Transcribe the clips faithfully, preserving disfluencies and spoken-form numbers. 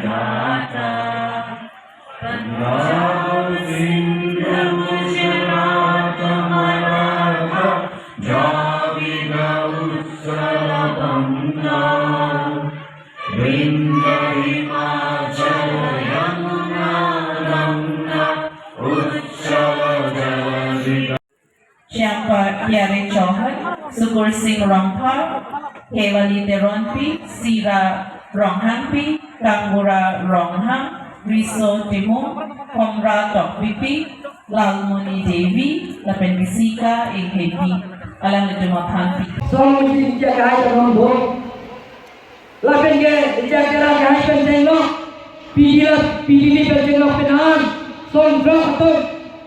Ganga Sindhu Gujarat Maratha Dravida Uttal Ganga Sindhu Himachal Yamuna Ganga Uttal Jagita. Changpa Pyare Chauhan, Sukur Singh Rongphar, Hewali Teronpi, Sira Ronghangpi, Kangbura Ronghang, Riso Timung, Homra Tokbipi, Lalmoni Devi, lapen Bisika Inghepi, alanglitum aphan pi. Song ji jaga hai ka nong bo. Lapen ke ejak jara ke hai pen chenglok, P D la, P D ni pen chenglok pen an, song drop atum,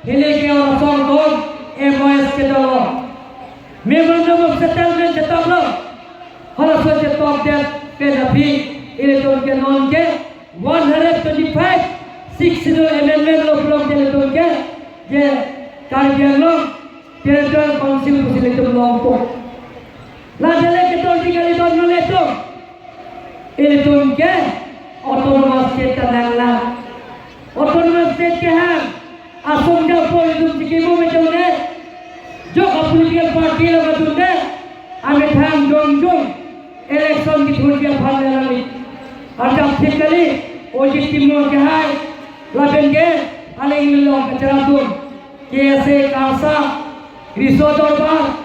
hele ke ora song atum, M O S kedolo. Memorandum of Settlement chetoklo, hala so chetokdet pen aphi, ilitum ke non ke, one hundred twenty-five, Sixth Schedule Amendment lo pulo ke ilitum ke, je Karbi Anglong Territorial Council pusi ilitum longpo. La dele ke tor di kali don male to. Ilitum ke autonomous state ta nanglang. Autonomous state kehang asong japo ilitum chikimo me chone. Jok a political party lo ka tunde. Amethang jongjong election kithurji aphan nanglang. Arjap thik kali, Ojit Timung ke hai, lapen ke, aling long kacharatum. K S A Karsa, Riso Dorbar,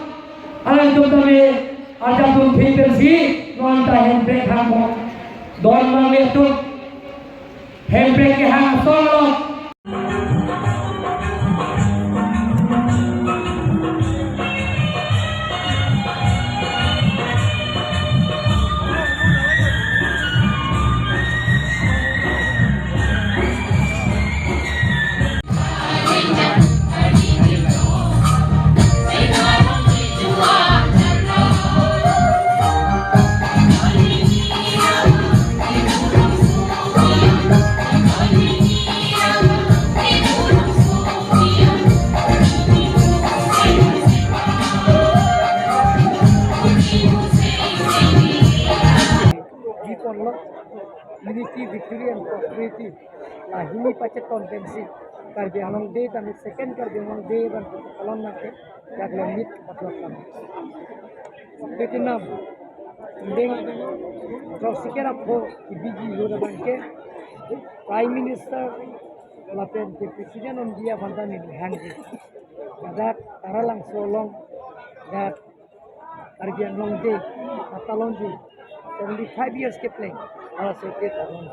alanglitum tame arjap dun thik pensi, non ta hemprek hangmo. Don mangle atum, hemprek kehang asong lo. Di ponlo, Unity, Victory and Prosperity. Lahini pachetong pensi Karbi Anglong Day tame second Karbi Anglong Day abang kalon nangke, yak lemit patlok kami. Ketinam, deng, Rosiker apho, ibiji lo abang ke, Prime Minister, lapen ke President on dia banta ni hang ke. Dak Taralangso along, dak Karbi Anglong Day, atalon ji, seventy-five years ke pleng, ala so ke talon.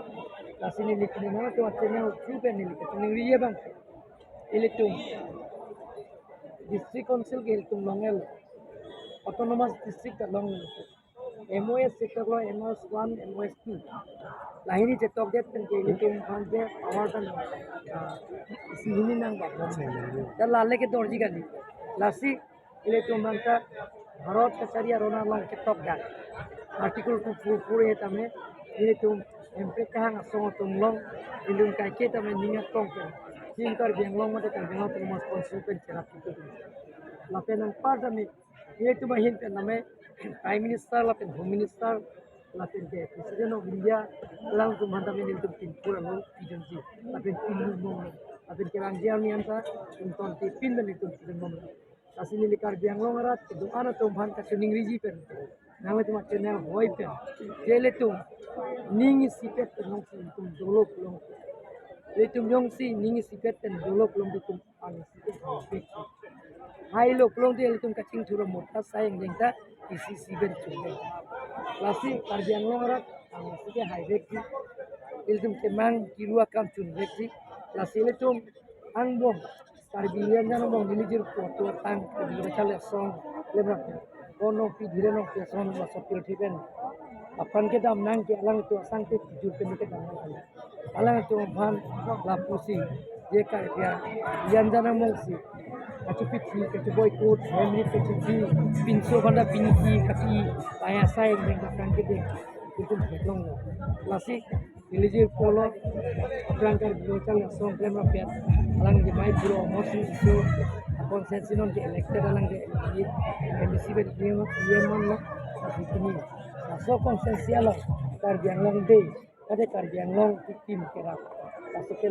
Lasi neli kini nang tu channel through pen neli kachiningri abang. Ilitum District Council ke ilitum long-el, Autonomous District ta long-el. M O S chetoklo, M O S one, M O S two. Lahini chetokdet pen ke ilitum aphan ke power kan, ah, isi hini nang bak. Dan lale ke dorji kali. Lasi ilitum bangta Bharat kachari aron along ketok dak. Article two four four A tame ilitum hemprek kehang asong atum along ilitum kaike tame ning atong pen. Sim Karbi Anglong mate Karbi Anglong Autonomous Council pen cherap itu. Lapen anpar tame ilitum ahin pen tame Prime Minister lapen Home Minister lapen ke President of India alangtum aphan tame ilitum pinpur alo pidunji. Lapen pinlu mong. Lapen kerang jian ni anta inton tipin dan ilitum pidun mong. Lasi neli Karbi Anglong arat kedo-an atum aphan kachiningriji pen, nanglitum achannel hoi pen, je ilitum ning isipet pen jongsi ilitum dolo pulote, ilitum jongsi ning isipet pen dolo pulote ilitum ang isipet haivek. Hailo pulote ilitum kachingthur amot ta sayang deng ta isi isi pen chunvek. Lasi Karbi Anglong arat ang isipet haivekji. Ilitum kemang kiru akam chunvekji. Lasi ilitum angbong Karbi Anglong angbong neli jirpo atum atang Karbi Anglong Chale Asong lemrak. Kono pi dhire nong pi asong laso pirthe pen aphan kedam nang ke alangtum asangte pijur pen kedam nang. Alangtum aphan lapusi je Karbi Anglong angbong si kachipithi, kachiboycott, hemri kachithi, pinso banda pinki kapi, paya sai deng katang kedeng. Ilitum hetlong lo. Lasi neli jirpo lo, aphrang Karbi Anglong Chale Asong klemrappet, alang jemai puro mosi iso, a constituency non ke elected alang ke M D C pen E M, E M lo, lasi kini. Laso constituency along Karbi Anglong Day Kade Karbi Anglong team kerap, laso ke